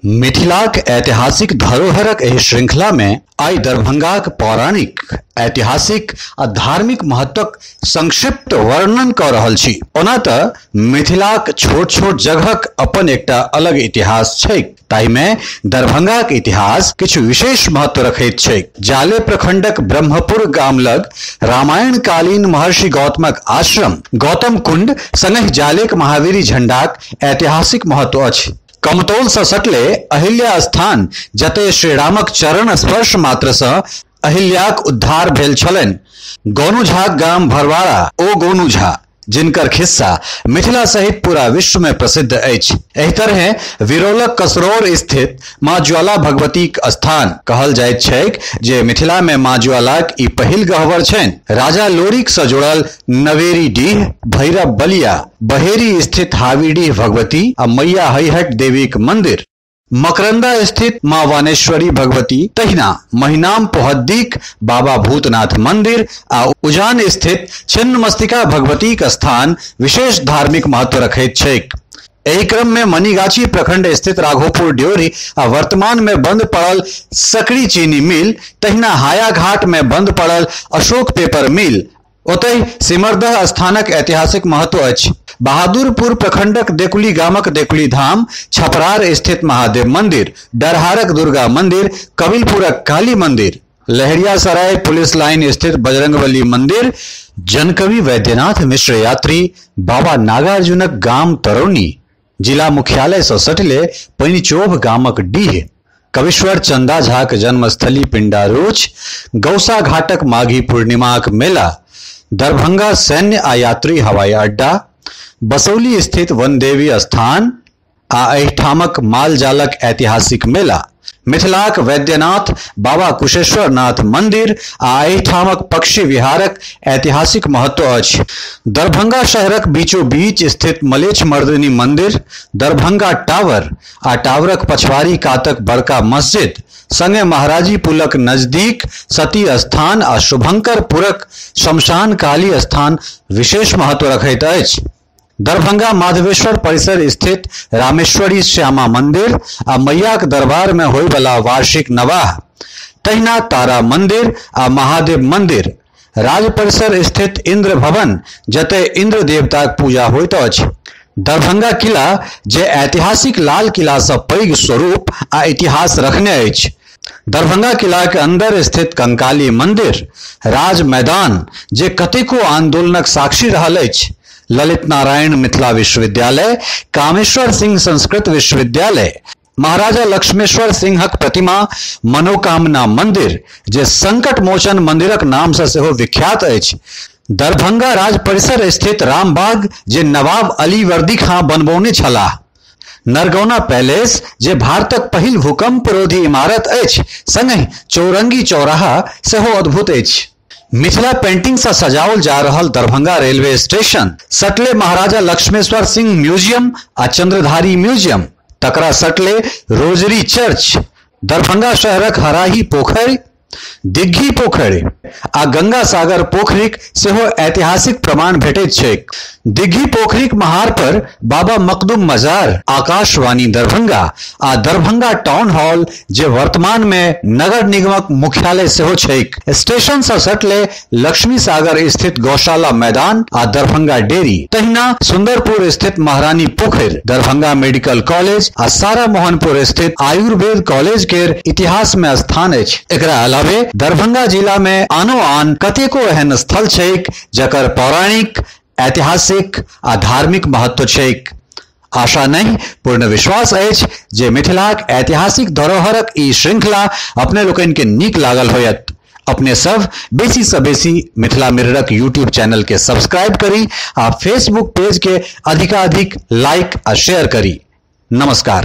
मिथिलाक ऐतिहासिक धरोहरक एहि श्रृंखला मे आइ दरभंगाक पौराणिक, ऐतिहासिक आ धार्मिक महत्वक संक्षिप्त वर्णन कऽ रहल छी। ओना तऽ मिथिलाक छोट छोट जगहक अपन एकटा अलग इतिहास छैक, ताहिमे दरभंगाक इतिहास किछु विशेष महत्व रखैत छैक। जाले प्रखंडक ब्रह्मपुर गाम लग रामायण कालीन महर्षि गौतमक आश्रम गौतम कुंड संगहि जालेक महावीरी झंडाक ऐतिहासिक महत्व अछि। कमतौल सँ सटले अहिल्या स्थान, जतय श्रीरामक चरण स्पर्श मात्र सँ अहिल्याक उद्धार भेल छलनि। गोनू झाक गाम भरवाड़ा ओ गोनू झा, जिनकर खिस्सा मिथिला सहित पूरा विश्व में प्रसिद्ध अछि। एहि तरहे विरौलक कसरौर स्थित माँ ज्वाला भगवतीक स्थान कहल जाइत छैक जे मिथिला में माँ ज्वालाक ई पहिल गहवर छनि। राजा लोरिक सँ जुड़ल नवेरी डीह, भैरव बलिया, बहेरी स्थित हावीडीह भगवती आ मैया हैहट देवीक मंदिर, मकरंदा स्थित माँ वानेश्वरी भगवती, तहिना महिनाम पोहद्दीक बाबा भूतनाथ मंदिर आ उजान स्थित छिन्नमस्तिका भगवतीक स्थान विशेष धार्मिक महत्व रखैत छैक। एहि क्रम में मनीगाछी प्रखंड स्थित राघोपुर ड्योरी आ वर्तमान में बंद पड़ल सकरी चीनी मिल, तहिना हायाघाट में बंद पड़ल अशोक पेपर मिल, ओतहि सिमरदह स्थानक ऐतिहासिक महत्व अछि। बहादुरपुर प्रखंडक देकुली गामक देकुली धाम, छपरार स्थित महादेव मंदिर, डरहारक दुर्गा मंदिर, कबिलपुरक काली मंदिर, लहरियासराय पुलिस लाइन स्थित बजरंगबली मंदिर, जनकवि वैद्यनाथ मिश्र यात्री बाबा नागार्जुनक गाम तरौनी, जिला मुख्यालय सँ सटले पैनिचोभ गामक डीह, कविश्वर चंदा झाक जन्मस्थली पिंडारूच, गौसा घाटक माघी पूर्णिमाक मेला, दरभंगा सैन्य आ यात्री हवाई अड्डा, बसौली स्थित वनदेवी स्थान आ एहिठामक मालजालक ऐतिहासिक मेला, मिथिलाक वैद्यनाथ बाबा कुशेश्वर नाथ मंदिर आ एहिठामक पक्षी विहारक ऐतिहासिक महत्व अछि। दरभंगा शहरक बीचो बीच स्थित मलेच्छ मर्दिनी मंदिर, दरभंगा टावर आ टावरक पछवारी कातक बड़का मस्जिद, संगे महाराजी पुलक नजदीक सती स्थान आ शुभंकरपुरक शमशान काली स्थान विशेष महत्व रखैत अछि। दरभंगा माधवेश्वर परिसर स्थित रामेश्वरी श्यामा मंदिर आ मैयाक दरबार में होयवला वार्षिक नवाह, तहिना तारा मंदिर आ महादेव मंदिर, राज परिसर स्थित इंद्र भवन जतय इंद्र देवताक पूजा होइत अछि। दरभंगा किला जे ऐतिहासिक लाल किला सँ पैघ स्वरूप आ इतिहास रखने अछि। दरभंगा किला के अंदर स्थित कंकाली मंदिर, राज मैदान जे कतेको आंदोलनक साक्षी रहल अछि, ललित नारायण मिथिला विश्वविद्यालय, कामेश्वर सिंह संस्कृत विश्वविद्यालय, महाराजा लक्ष्मेश्वर सिंहक प्रतिमा, मनोकामना मंदिर जे संकट मोचन मंदिरक नाम सँ सेहो विख्यात अछि, दरभंगा राज परिसर स्थित रामबाग जे नवाब अलीवर्दी खां बनबौने छलाह, नरगौना पैलेस जे भारतक पहिल भूकंप रोधी इमारत अछि, संगहि चौरंगी चौराहा सेहो अद्भुत अछि। मिथिला पेंटिंग सँ सजाओल जा रहल दरभंगा रेलवे स्टेशन, सटले महाराजा लक्ष्मेश्वर सिंह म्यूजियम आ चंद्रधारी म्यूजियम, तकरा सटले रोजरी चर्च, दरभंगा शहरक हराही पोखरि, दिग्घी पोखरि आ गंगा सागर पोखरिक सेहो ऐतिहासिक प्रमाण भेटैत छैक। दिग्घी पोखरिक महार पर बाबा मखदुम मजार, आकाशवाणी दरभंगा आ दरभंगा टाउन हॉल जे वर्तमान में नगर निगमक मुख्यालय सेहो छैक। स्टेशन सँ सटले लक्ष्मी सागर स्थित गौशाला मैदान आ दरभंगा डेयरी, तहिना सुंदरपुर स्थित महारानी पोखरि, दरभंगा मेडिकल कॉलेज आ सारा मोहनपुर स्थित आयुर्वेद कॉलेज केर इतिहास में स्थान अछि। एकरा अलावे दरभंगा जिला में आनो आन कतेको एहन स्थल छैक जकर पौराणिक, ऐतिहासिक आ धार्मिक महत्व छैक। आशा नहीं, पूर्ण विश्वास अछि जे मिथिलाक ऐतिहासिक धरोहरक ई श्रृंखला अपने लोकनि के नीक लागल होयत। अपने सब बेसी सँ बेसी मिथिला मिररक यूट्यूब चैनल के सब्सक्राइब करी आ फेसबुक पेज के अधिकाधिक लाइक आ शेयर करी। नमस्कार।